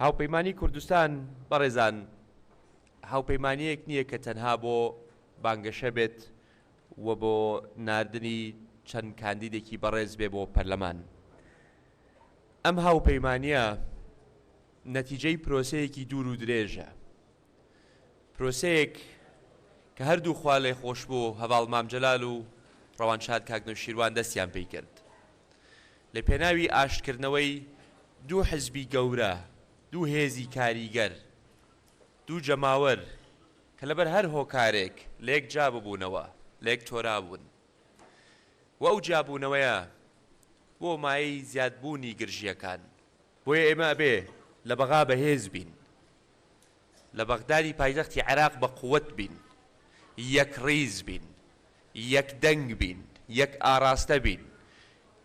هاوپەیمانی کوردستان بەڕێزان هاوپەیمانییەک نییە کە تەنها بۆ بانگەشە بێت و بۆ ناردنی چەند کاندیدێکی بەڕێز بێ بۆ پەرلەمان. ئەم هاوپەیمانییە نەتیجەی پرۆسەیەکی دوور و درێژە. پرۆسەیەک کە هەردوو خوالێخۆشبوو هەڤاڵ مام جەلال و ڕەوانشاد کاک نەوشیروان دەستیان پێی کرد لە پێناوی ئاشتکردنەوەی دوو حزبی گەورە، دوو هێزی کاریگەر، دوو جەماوەر کە لەبەر هەر هۆکارێک لەیەک جا ببوونەوە، لەیەک تۆرابوون و ئەو جیابوونەوەیە بووە مایەی زیادبوونی گرژییەکان. بۆیە ئێمە ئەبێ لە بەغا بەهێز بین، لە بەغدادی پایتەختی عێراق بە قوت بین، یەکڕیز بین، یەک دەنگ بین، یەک ئاراستە بین،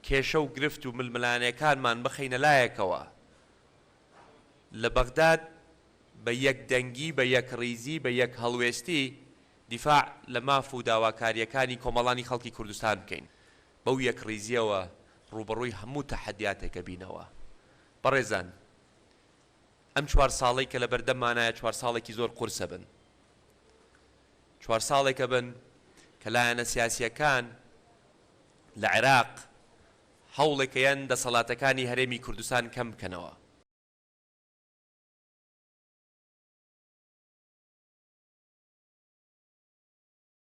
کێشە و گرفت و ململانێکانمان بخەینە لایەکەوە، لە بەغداد بە یەک دەنگی، بە یەکڕیزی، بە یەک هەڵوێستی دیفاع لە ماف و داواکارییەکانی کۆمەڵانی خەڵکی کوردستان بکەین. بەو یەکڕیزییەوە ڕووبەڕووی هەموو تەحەدیاتێک ئەبینەوە. بەڕێزان، ئەم چوار ساڵەی کە لەبەردەممانایە چوار ساڵێکی زۆر قورسە بن. چوار ساڵێکە بن کە لایەنە سیاسییەکان لە عێراق هەوڵێکەیەن دەسەڵاتەکانی هەرێمی کوردستان کەم بکەنەوە.